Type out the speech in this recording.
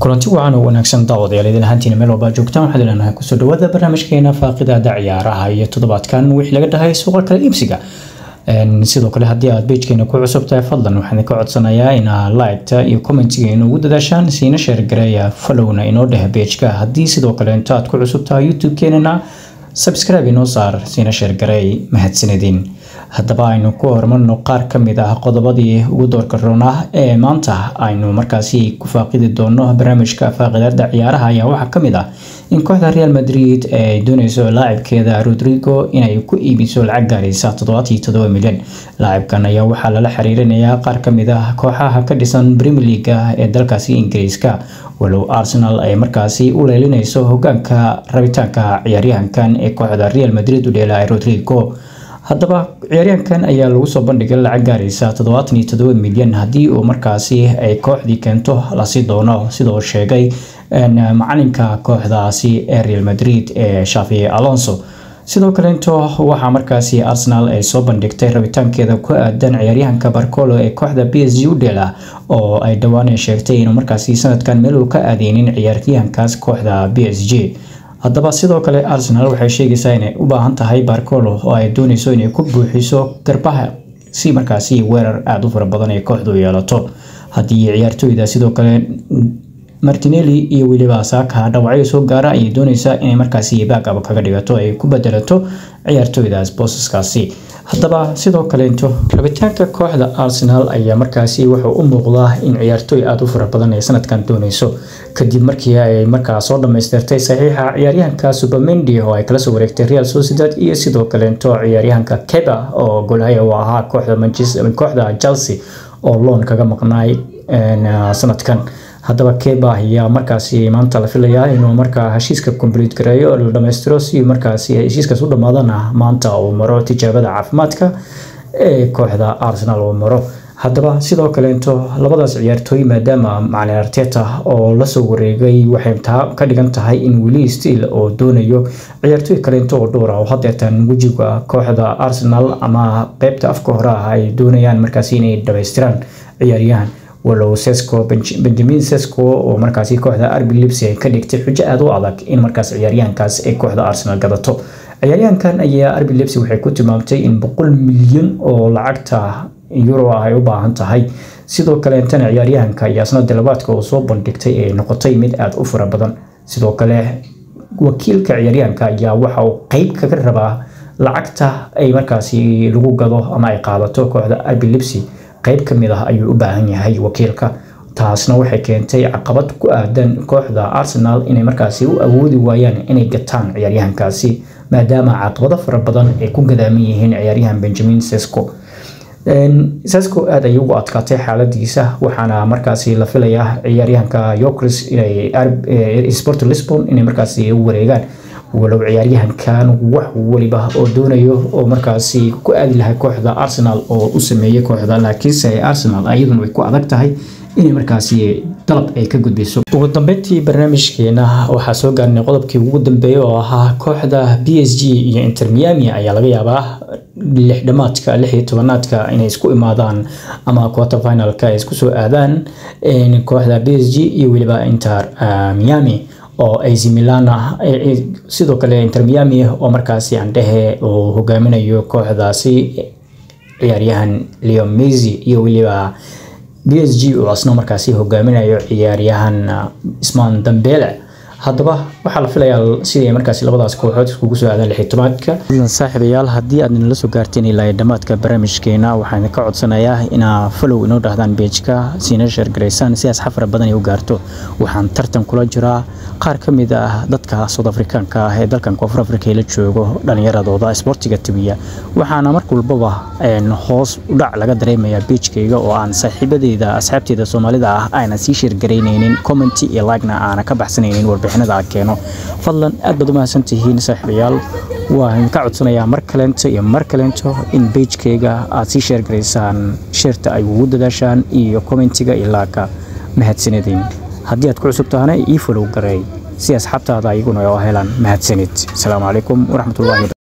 Kulanti wacan oo wanaagsan, daawadayaal, idin ahaantiina meel walba joogtaan, waxaad leenahay kusoo dhawaada barnaamijkeena faaqidaada ciyaaraha iyo toddobaadkan wixii laga dhahay suuqa kala iibsiga. Sidoo kale, haddii aad page-keena ku cusub tahay, fadlan waxaan idinka codsanayaa inaa like-ta iyo comment-iga inoogu dadaashaan, siina share gareeya, follow-na inoo dheh page-ka. Haddii sidoo kale inta aad ku cusub tahay YouTube-keenana, subscribe inoo saar, siina share gareey. Mahadsanidin. Haddaba aynu ku horumarno qaar ka mid ah qodobadii ugu doorka roonaa ee maanta aynu markaasi ku faaqidi doono. Barnaamijka faaqidaada ciyaaraha ayaa waxaa ka mid ah in kooxda Real Madrid ay dooneyso laacibkeeda Rodrigo inay ku iibiso lacag gaaraysa 77 milyan. Laacibkan ayaa waxaa lala xiriirinayaa qaar ka mid ah kooxaha ka dhisan Premier League ee dalkaasi Ingiriiska, walow Arsenal ay markaasi u leelinayso hogaanka rabitaanka ciyaaryahankan ee kooxda Real Madrid u dheelay, Rodrigo. Haddaba ciyaaryahankan ayaa lagu soo bandhigay lacag gaaraysa 77 milyan. Haddii uu markaasi ay kooxdii keento lasi doono, sidoo sheegay macalinka kooxdaasi ee Real Madrid ee Xabi Alonso. Sidoo kaleeto, waxaa markaasi Arsenal ay soo bandhigtay rabitaankeeda ku aadan ciyaaryahanka Barcola ee kooxda PSG u dheela, oo ay dhowaan ay sheegtay inuu markaasi sanadkan meel uu ka aadeynin ciyaaryahankaas kooxda PSG. Haddaba sidoo kale Arsenal waxay sheegaysaa inay u baahan tahay Barcola oo ay dooneyso inay ku buuxiso garbaha, si markaasi weerar aada u fara badan ay kooxdu yeelato. Haddii ciyaartooyda sidoo kale Martinelli iyo weliba Saka dhaawacyo soo gaara, ayay dooneysaa inay markaasi backup kaga dhigato, ay ku bedelato ciyaartooydaas boosaskaasi. Haddaba sidoo kaleeto rabitaanka kooxda Arsenal ayaa markaasi wuxuu u muuqdaa in ciyaartooy aada u fara badan ay sanadkan dooneyso, kadib markii ay markaa soo dhamaystirtay saxiixa ciyaaryahanka Zubimendi oo ay kala soo wareegtay Real Sociedad, iyo sidoo kaleeto ciyaaryahanka Kepa oo goolhaya u ahaa kooxda Manchester, kooxda Chelsea, oo loan kaga maqnaay sanadkan. Haddaba Kepa ayaa markaasi maanta la filayaa inuu markaa heshiiska complete gareeyo, la dhamaystiro, si markaasi heshiiskaas u dhamaadana maanta uu maro tijaabada caafimaadka ee kooxda Arsenal uu maro. Haddaba sidoo kaleeto labadaas ciyaartooy, maadaama macalin Arteta oo lasoo wareegay, waxay taa ka dhigan tahay in weli still oo doonayo ciyaartooy kaleento oo dhowr ah oo hadeertan wejiga kooxda Arsenal ama qeybta afka hore ah ay doonayaan markaasi inay dhamaystiraan ciyaaryahan, walow Sesko, Benjamin Sesko, oo markaasi kooxda RB Leipzig ay ka dhigtay xujo aad u adag in markaas ciyaaryahankaas ay kooxda Arsenal gadato. Ciyaaryahankan ayaa RB Leipzig waxay ku tilmaamtay in 100 milyan oo lacagta euro ah ay u baahan tahay. Sidoo kaleetana ciyaaryahanka ayaa sanadii labaadka oo soo bandhigtay ay noqotay mid aada u fara badan. Sidoo kale wakiilka ciyaaryahanka ayaa waxa uu qeyb kaga rabaa lacagta ay markaasi lagu gado ama ay qaadato kooxda RB Leipzig, qeyb ka mid ah ayuu u baahan yahay wakiilka. Taasna waxay keentay caqabad ku aadan kooxda Arsenal inay markaasi u awoodi waayaan inay gataan ciyaaryahankaasi, maadaama caqabado fara badan ay ku gadaaman yihiin ciyaaryahan Benjamin Sesko. Sesko aada ayay ugu adkaatay xaaladiisa, waxaana markaasi la filayaa ciyaaryahanka Gyokeres inay Sport Lisbon inay markaasi u wareegaan, walow ciyaaryahankan wax waliba oo doonayo oo markaasi ku aadi lahay kooxda Arsenal oo u sameeyay kooxda, laakiinse Arsenal ayaduna way ku adag tahay inay markaasi dalab ay ka gudbiso. Ugu dambeyntii barnaamijkeena waxaa soo gaarnay qodobkii ugu dambeeyay oo ahaa kooxda PSG iyo Inter Miami ayaa laga yaabaa lix dhamaadka 16aadka inay isku imaadaan ama quarter finalka ay isku soo aadaan, kooxda PSG iyo weliba Inter Miami oo AC Milan. Sidoo kale Inter Miami oo markaasi aan dhehe uu hogaaminayo kooxdaasi ciyaaryahan Leo Messi, iyo weliba PSG oo asna markaasi hogaaminayo ciyaaryahan Ousmane Dembele. Haddaba waxaa la filayaa sidii markaasi labadaas kooxood iskugu soo aadaan 16aadka. Saaxiibayaal, haddii aad nala soo gaarteen ilaa dhammaadka barnaamijkeena, waxaan idinka codsanayaa inaa follow inoo dhahdaan page-ka, siina share garaysaan si asxaab fara badan ay u gaarto. Waxaan tartan kula jiraa qaar ka mid ah dadka South Africaanka ah ee dalkan Koonfur Africa la joogo, dhalinyaradooda isboortiga tabiya. Waxaana mar walbaba hoos u dhac laga dareemayaa page-kayga oo aan saaxiibadeyda, asxaabteyda Soomaalida ah aanan sii share garaynaynin, comment iyo like-na aanan ka baxsanaynin warbixinada aan keeno. Fadlan, aad baad u mahadsantihiin, saaxiibayaal. Waan ka codsanayaa mar kaleento iyo mar kaleento in page-kayga aad sii share garaysaan, share-ta ay ugu dadaashaan iyo comment-iga iyo like-ka. Mahadsanidin. Haddii aad ku cusub tahana, ii follow gareey si asxaabtaada iyaguna oo helaan. Mahadsanid. Asalaamu calaykum waraxmatullahi.